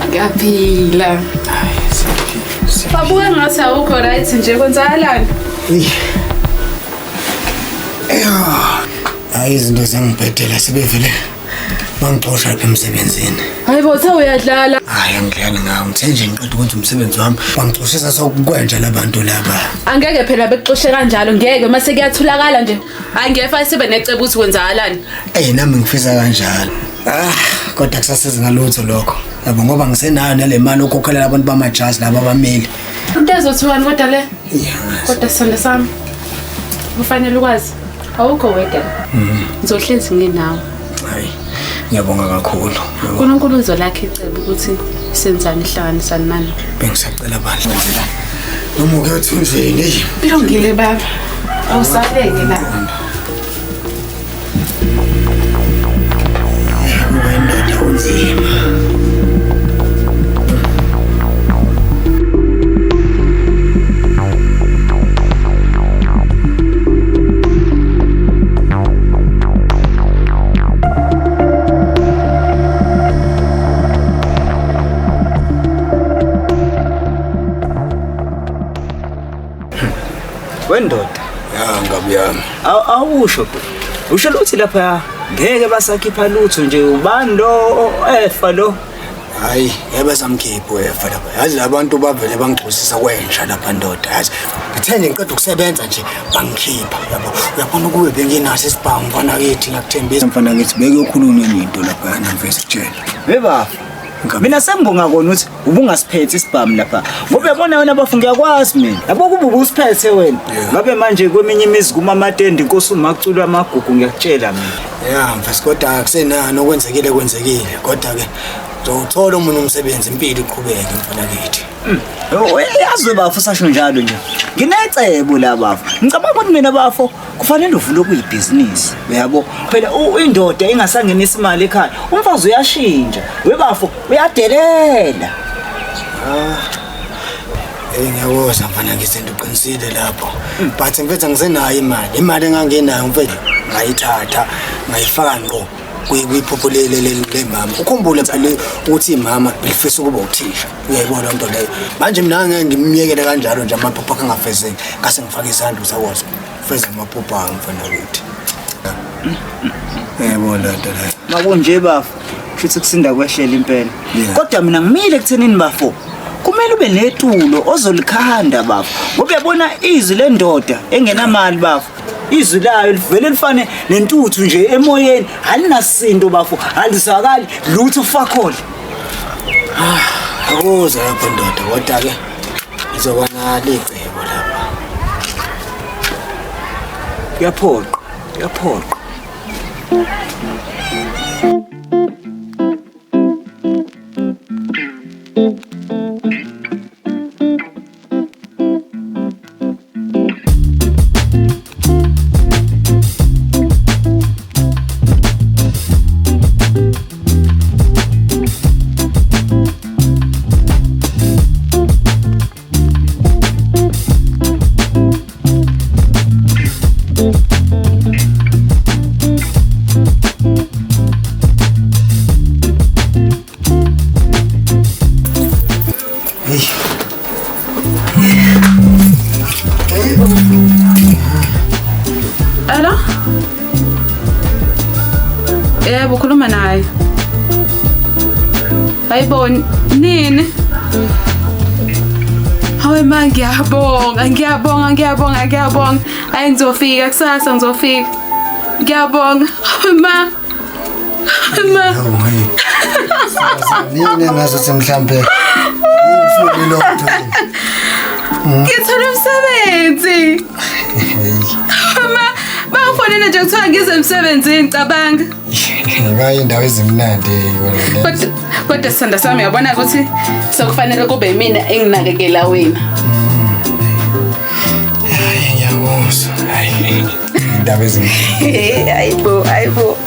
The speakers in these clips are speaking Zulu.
Ngiyaphila. Hayi, siyaphila. Siyaphila. Babuke ngathi awukho right nje kwenzakalani? Hayi izinto zangibhedela sebevele bangixosha lapha emsebenzini. Hayi bo uthe uyadlala. Hayi angidlali ngawo ngithe nje ngiqeda ukwenza umsebenzi wami bangixoshisa sokukwenja labantu laba. Angeke phela bekuxoshe kanjalo ngeke mase kuyathulakala nje. Hayi ngefa sibe necebo ukuthi kwenzakalani. Ey nami ngifisa kanjalo. Ah kodwa kusasiza ngalutho lokho. Yabo ngoba ngisenayo nale mali okhokhelela abantu bamajazi laba abameli. Into ezothiwani kodwa le? Yeah. Kodwa sithando sami kufanele ukwazi awukho wedwa. Ngizohlezi nginawe. Hayi ngiyabonga kakhulu. Yabo, uNkulunkulu uzolakha icebo ukuthi senzani hlanganisani nani. Bengisacela bandla ngenzela noma uke ethunjini. Eyi. Kulungile baba. Awusaleke la. Kuba indoda kunzima. Wendoda, Ya ngabe yami. awusho bro. Usho ukuthi lapha ngeke basakhipha lutho nje ubani lo efa lo. Hayi, ngeke samkhipha uEfa lapha. Yazi labantu bavele bangixosisa kwenja lapha ndoda. Yazi ngithe nje ngiqeda ukusebenza nje bangikhipha yabo. Uyabona ukube benginaso isibhamu mfana kithi ngiyakuthembisa mfana kithi bekuyokhulunywa enye into lapha yana mfethu kutshela. Webafa. Mina sengibonga kona ukuthi ubungasiphethe isibhamu lapha. Ngoba uyabona wena bafu ngiyakwazi mina. Yabo kuba ubusiphethe wena. Ngabe manje kweminye imizi kuma amatendi inkosi umaculwa amagugu ngiyakutshela mina. Ya mfethu kodwa akusenani okwenzekile kwenzekile. Kodwa ke uzowuthola omunye umsebenzi impilo iqhubeke mfana kithi. Yazi bafo sasho njalo nje. Nginecebo la bafo. Ngicabanga ukuthi mina bafo kufanele uvule okuyibhizinisi. Uyabo? Phela indoda ingasangenisa imali ekhaya, umfazi uyashintsha. Webafo uyadelela. Eh ngiyakuzwa mfana ngithi uqinisile lapho. But mfethu angisenayo imali. Imali engangenayo mfethu ngayithatha ngayifaka ngqo kwiphupho le mama. Ukhumbule phela ukuthi imama belifisa ukuba uthisha. Uyayibona loo nto leyo. Manje mina ngeke ngimyekele kanjalo nje amaphupho akhe angafezeki. Ngase ngifake isandla usakwazi ukufeza amaphupho ami mfana kithi. Uyayibona loo nto leyo. Makunje bafo, kushuthi kusinda kwehlela impela. Yeah. Kodwa mina ngimile ekuthenini bafo. Kumele ube netulo ozolikhanda bafo. Ngoba uyabona izwi lendoda engenamali bafo. Izwi layo livele lifane nentuthu nje emoyeni, alinasindo bafo, alizwakali lutho fakhona. Akuza lapho ndoda kodwa ke ngizoba nalo icebo lapha. Kuyaphoqa, kuyaphoqa. Hello? Yebo ukhuluma naye. Hayibo nini? Hawe ma ngiyabonga, ngiyabonga, ngiyabonga, ngiyabonga. Hayi ngizofika kusasa ngizofika. Ngiyabonga. Hawe ma. Hawe ma. Hawu hey. Nini ngazothi mhlambe ufike lo nto. Ngithola umsebenzi. Ma, bangifonela nje kuthiwa ngize emsebenzini cabanga. Ngayi indawo ezimnandi wena le. Kodwa sithanda sami uyabona ukuthi sekufanele kube mina enginakekela wena. Hayi ngiyakuzwa. Hayi indaba ezimnandi. Hayibo, hayibo.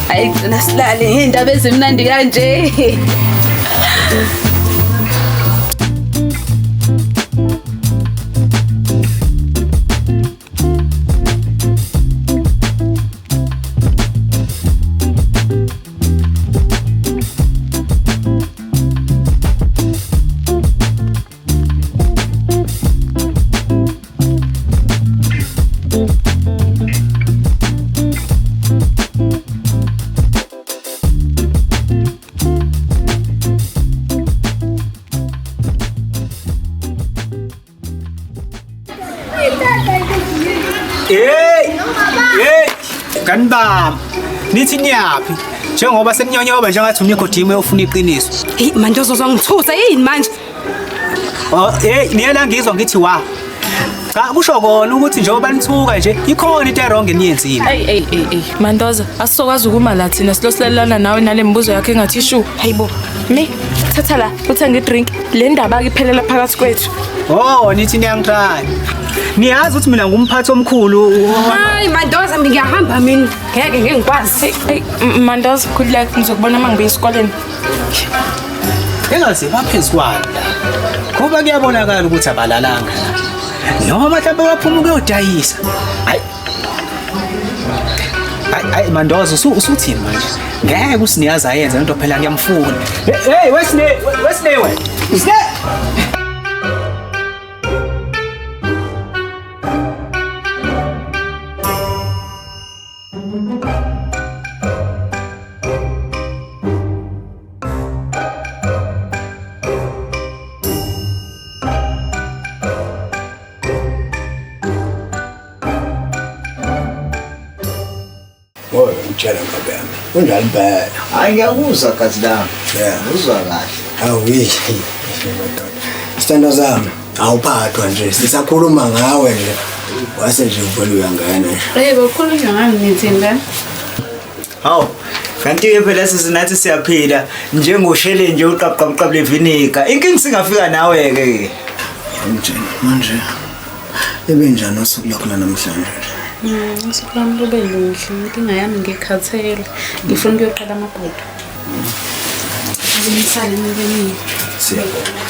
Hayi gcina silale ngey'ndaba ezimnandi kanje. Hey! Hey! Kanibamba. Nithi niyaphi? Njengoba seninyonyoba njengathi uNikodimo uyofuna iqiniso. Hey manje uzozongithusa yini manje? Oh, hey, niyela ngizwa ngithi wa. Cha kusho kona ukuthi njengoba nithuka nje ikhona into erong eniyenzile. Ey ey ey ey Mandoza asizokwazi ukuma la thina silosilelana nawe nale mibuzo yakho engathi shu. Hayibo. Mi thatha la uthenge idrink le ndaba ke iphelela phakathi kwethu. Oh, nithi niyangithanda. Niyazi ukuthi mina ngumphathi omkhulu. Hayi Mandoza mina ngiyahamba mina. Ngeke ngeke ngikwazi. Hey hey Mandoza khululeka ngizokubona uma ngibuya esikoleni. Engaze baphezu kwami la. Ngoba kuyabonakala ukuthi abalalanga la. Noma mhlawumbe baphuma ukuyodayisa. Hayi. Hayi hayi Mandoza usuthini manje? Ngeke usiniyazi ayenze lento phela ngiyamfuna. Hey wesine wesine wena. Usine Wowe ngitshela nkabi yami. Kunjani impela? Hayi ngiyakuzwa gazi lami. Yeah. Uzwa kahle. Hawu madoda. Sithando sami, awuphathwa nje. Sisakhuluma ngawe nje. Wase nje uvele uyangena nje. Hey bokhulunywa ngani nithini la? Hawu. Kanti-ke phela sisi nathi siyaphila njengoshele nje uqabqabqab levinika. Inkinga singafika nawe-ke ke. Ngitshela manje. Ebenjani usuku lwakho namhlanje nje? Usuku lwami lube luhle, inkinga yami ngikhathele. Ngifuna ukuyoqala amabhodo. Ngisale mina. Siyabonga.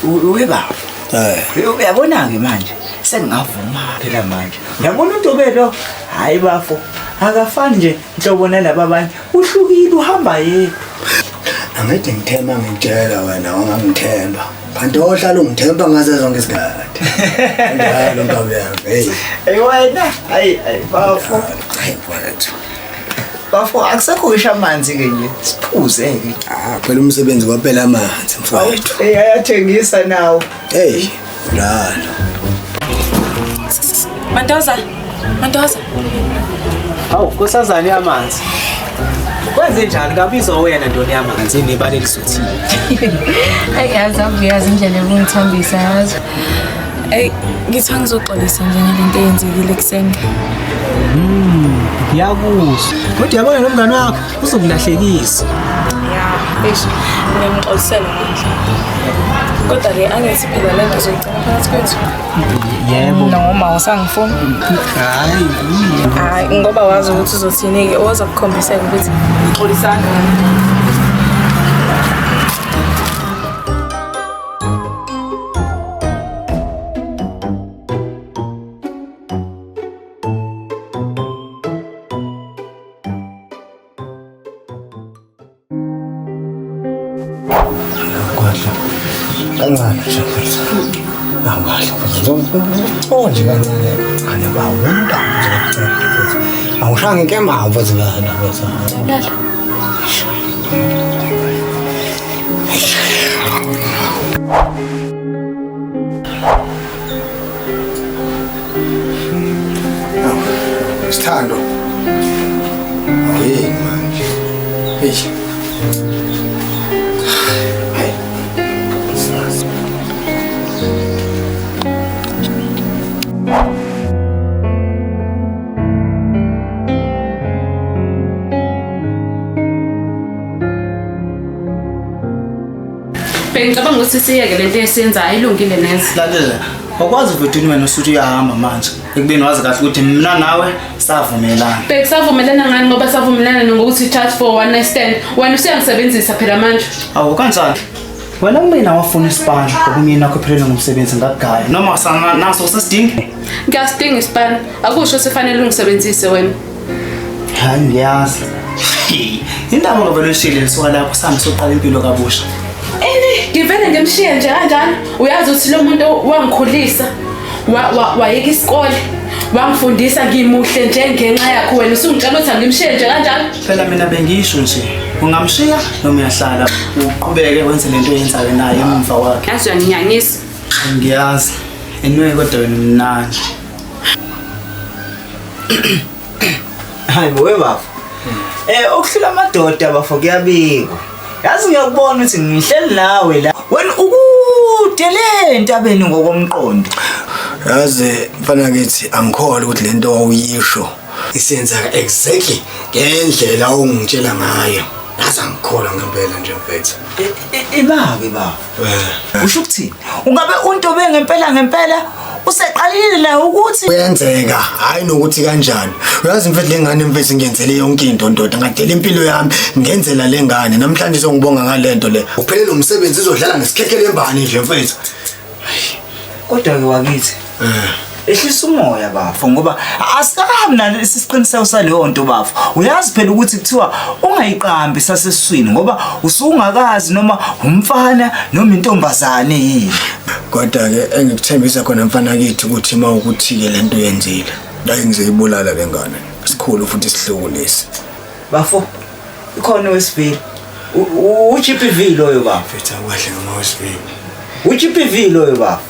We baba. Eh, Uyabona-ke manje sengingavuma phela manje. Uyabona uNtobelo? Hhayi bafo, akafani nje nhlobo nalaba abanye. Uhlukile uhamba yedwa. angithi ngithemba ngikutshela wena ungangithemba. Kanti ohlala ungithemba ngazo zonke isikhathi. Njalo nkabi yami. Hey. Hey wena, hayi hayi bafo. Hayi mfowethu. Bafo akusekho ngisho amanzi-ke nje. Siphuze-ke. Ah, phela umsebenzi kwaphela amanzi mfowethu. Hey ayathengisa nawo. Hey, njalo. Mandoza Mandoza Hawu nkosazane yamanzi. Kwenze njani kabizwa wena ndoni yamanzi nebala elizothile. Hey yazi akuyazi indlela ebungithambisa yazi. Ey ngithi angizoxolisa nje ngalento eyenzekile ekuseni. Ngiyakuzwa. Kodwa uyabona lo mngane wakho uzokulahlekisa. Ya, eish ngiyamxolisela manje. Kodwa ke angithi phela lento uzoyigcina phakathi kwethu. Yebo. Noma usangifuni. Hayi. Hayi ngoba wazi ukuthi uzothini ke oza kukhombisa ukuthi ngixolisana. Kwadla. Kancane nje mfethu. Awukahle mfethu. Oh nje kancane. Ane ba wunda mfethu. Awushanga inkemba mfethu lana mfethu. Lala. Sithando. Awuyini manje. Hey. Hey. Bengicabanga ukuthi siyeke lento esiyenzayo ayilungile neze. Lalela, awukwazi uvedini wena usuthi uyahamba manje. Ekubeni wazi kahle ukuthi mina nawe savumelana. Bekusavumelana ngani ngoba savumelana ngokuthi charge for one night stand. Wena usuyangisebenzisa phela manje. Awu kanjani? Wena kumina wafuna isipani ngoba umyeni wakho ephelelwe ngumsebenzi ngakugaya. Noma sana naso sesidinga. Ngiyasidinga isipani. Akusho ukuthi fanele ungisebenzise wena. Hayi ngiyazi. Indaba ngavele ushile lisuka lapho sihambe soqala impilo kabusha. Ini ngivele ngimshiye nje kanjani? Uyazi ukuthi lo muntu wangikhulisa. Wayeka isikole. Wangifundisa ngimuhle nje ngenxa yakho wena usungitshela ukuthi angimshiye nje kanjani? Phela mina bengisho nje ungamshiya noma uyahlala uqhubeke wenze lento oyenzayo naye emva kwakhe. Yazi uyanginyanyisa. Ngiyazi. Anyway kodwa wena mnandi. Hayi bo bafo. Okuhlula amadoda bafo kuyabikwa. Yazi ngiyakubona ukuthi ngihleli nawe la. Wena ukude le entabeni ngokomqondo. Yazi mfana kithi angikholwa ukuthi lento wawuyisho isenzeka exactly ngendlela ongitshela ngayo. Yazi angikholwa ngempela nje mfethu. Ibake bafo. Usho ukuthini? Ungabe untobe ngempela ngempela useqalile la ukuthi kuyenzeka hayi nokuthi kanjani. Uyazi mfethu lengane mfethu ngiyenzele yonke into ndoda, ngadela impilo yami ngenzela lengane. Namhlanje songibonga ngalento le. Uphelele umsebenzi izodlala ngesikhekhe lembani nje mfethu. Kodwa ke wakithi ehlisa umoya bafo ngoba asikahambi nalo isiqiniseko saleyo nto bafo. Uyazi phela ukuthi kuthiwa ungayiqambi sasesiswini ngoba usungakazi noma umfana noma intombazane yini. Kodwa ke engikuthembisa khona mfana kithi ukuthi uma ukuthi ke lento yenzile la ngizoyibulala lengane. Sikhulu futhi isihluku lesi. Bafo ikhona wesivili. U-GPV loyo bafo. Mfethu akwahle noma wesivili. U-GPV loyo bafo.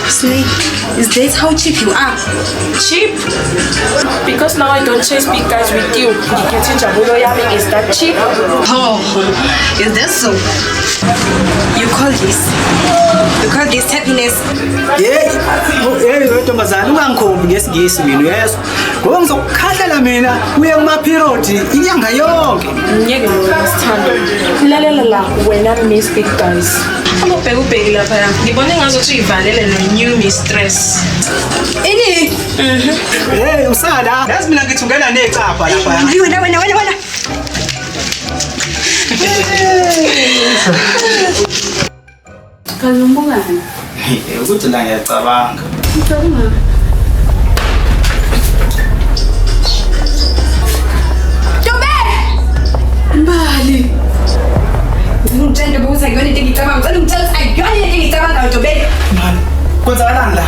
Snake, is that how cheap you are? Cheap? Because now I don't chase big guys with you. Ngikhethe injabulo yami, is that cheap? Oh, is that so? You call this? You call this happiness? Hey, hey ntombazane ungangikhombi ngesingisi mina uyezwa. Ngoba ngizokukhahlela mina uye kuma period inyanga yonke. Ngiyeke wena sithando. Lalela la wena miss big guys. Ubheke ubheki lapha. Ngibone ngazothi uyivalele no new mistress. Ini? Hey usala. Yazi mina ngithi ungena necapha lapha. Hayi wena wena wena wena. Kazi umbukani? Ukuthi la ngiyacabanga. Ucabanga? Ntombe! Mbali. Ngicela ntombi ukuthi akuyona into engiyicabanga. Ngicela ungitshele ukuthi akuyona into engiyicabangayo Ntombe. Man, kwenzakalani la?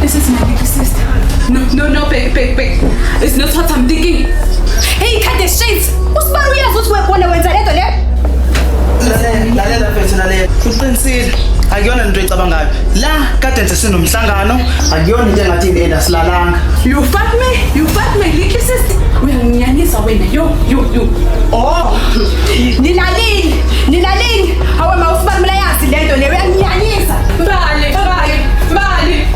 This is my little sister. No, no, no, babe, babe, babe. It's not what I'm thinking. Hey, cut the shit. Usibani uyazi ukuthi wena wenza lento le? Lalela mfethu lalela. Uqinisile. Akuyona into ecabangayo. La kade nje sinomhlangano, akuyona into engathi yena silalanga. You fuck me? You fuck my little sister? Uyanginyanyisa wena. Yo, yo, yo. Oh, Nilalini, nilalini. Hawe ma usibani mina yazi lento le uyanginyanyisa. Mbali, Mbali, Mbali.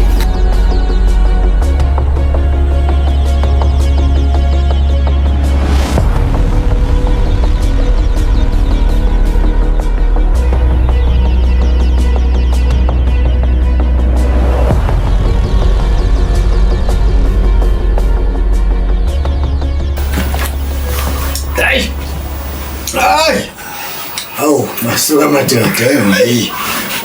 Hayi. Hawu, masuka madoda, hey.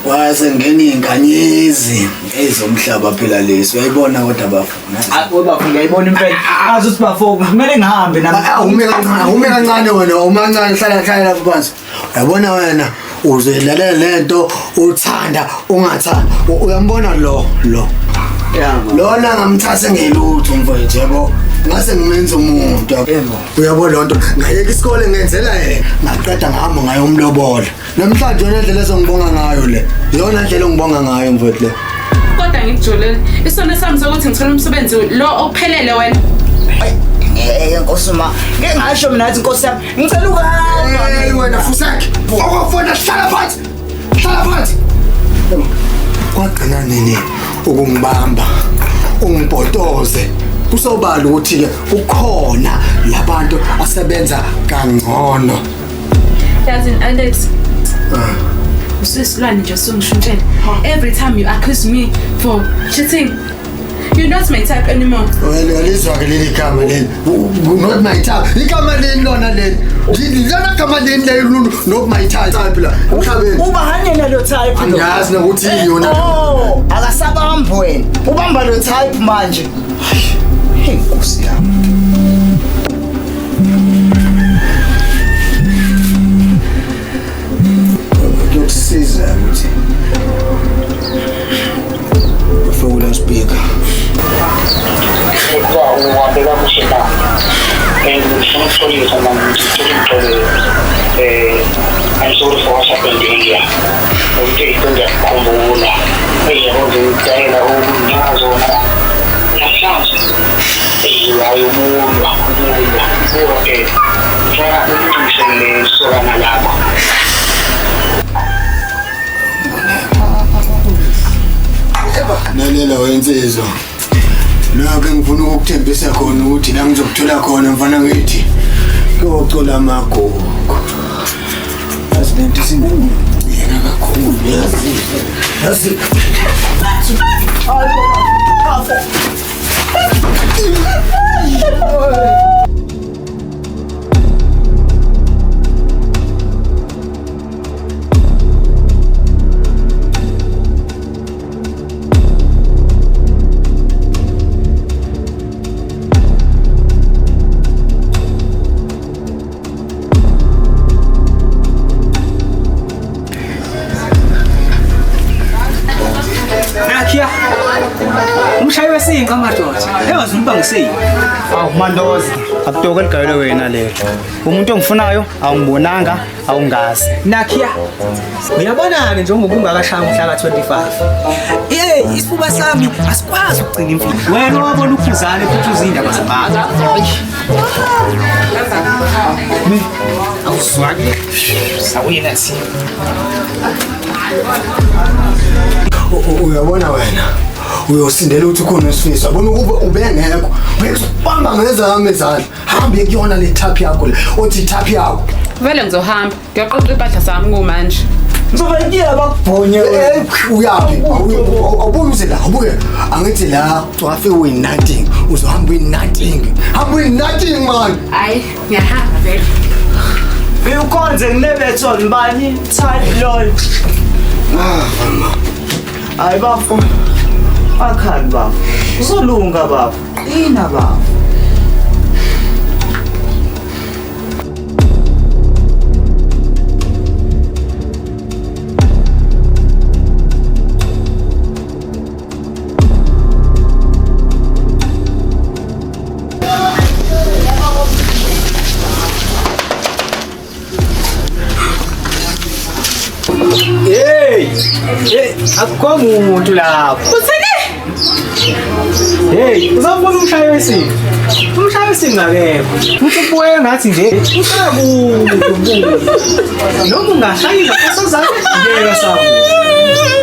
Wase ngena izinkanyezi ezomhlaba phela lesi. Uyayibona kodwa bafo. Hayi bafo ngiyayibona impela. Azi ukuthi bafo kumele ngihambe nami. Awume kancane, ume kancane wena, ume kancane hlala hlala lapho phansi. Uyabona wena uzoyilalela lento uthanda ungathanda. Uyambona lo lo. Lona ngamthatha ngelutho mfowethu yabo. Ngase ngimenza umuntu. Yebo. Uyabo lonto ngayeka isikole ngenzela yena. Ngaqeda ngahamba ngayomlobola. Namhlanje yona indlela esongibonga ngayo le. Iyona indlela ongibonga ngayo mfowethu le. Kodwa ngikujulele. Isono sami sokuthi ngithole umsebenzi lo ophelele wena. Nkosi ma, ngeke ngasho mina ngathi Nkosi yami, ngicela ukahamba. Hey wena Fusek. Okufuna hlala phansi. Hlala phansi. Kwagcina nini ukungibamba ungibhotoze? Kusobala ukuthi ke kukhona labantu asebenza kangcono. Yazini Alex. Usisilwane nje usungishintshela. Every time you accuse me for cheating. You're not my type anymore. Wena uyalizwa ke leli gama leli. Not my type. Igama leli lona leli. Lona gama leli leli not my type la. Emhlabeni. Uba hanye nalo type lo. Angiyazi nokuthi yona. Oh, akasabambi wena. Ubamba lo type manje. Hey Nkosi yami. Kuyokusiza ukuthi ufake la speaker. Uhambe kakuhle na and ngifuna ukuxolisa mama, ngicela ungixolele. I'm sorry for what happened earlier. Ukuthi into ngiyakukhumbula. Yabo nje ngidayela ukungazona namhlanje. Hayi ubulwa, ubulwa. Okay. Ngifuna ulungise le sokana lakho. Lalela wensizwa. Lokho engifuna ukukuthembisa khona ukuthi la ngizokuthola khona mfana ngithi kuyocula amagugu. Yazi lento isinengiyeka kakhulu yazi. Yazi. Nakhiya. Umshayi wesinqa madoda. Engazi umbangiseni. Awu Mandoza, akutoke ligayelwe wena lelo. Umuntu ongifunayo awungibonanga, awungazi. Nakhiya. Uyabona-ke njengoba ungakashaya umhla ka-25. Isifuba sami asikwazi ukugcina imfihlo. Wena wabona uphuzane futhi izindaba zabantu. Awuzwaki. Sawina thina. Uyabona wena. Uyosindela ukuthi ukhona usifiso. Yabona ukuba ubengekho. Ubamba ngezami izandla. Hambe kuyona le tap yakho le. Othi tap yakho. Vele ngizohamba. Ngiyaqoqa impahla zami kumanje. Ngizobayikiya bakubhonye. Uyaphi? Awubuye uze la, awubuye. Angithi la wafika uyi nothing. Uzohamba uyi nothing. Hamba uyi nothing man. Hayi, ngiyahamba vele. Ukhonze nginebethon bani type loyo. Ah, mama. Hayi bafo. Akhali bafo. Uzolunga bafo. Qina bafo. Hey! Hey, akukho muntu lapho. Uthini? Hey, uzabona umshayi wesinqa. Umshayi wesinqa akekho. Futhi ubuye ngathi nje usakude ubuye. Noma ungashaya izinto zakhe ngeke sabuya.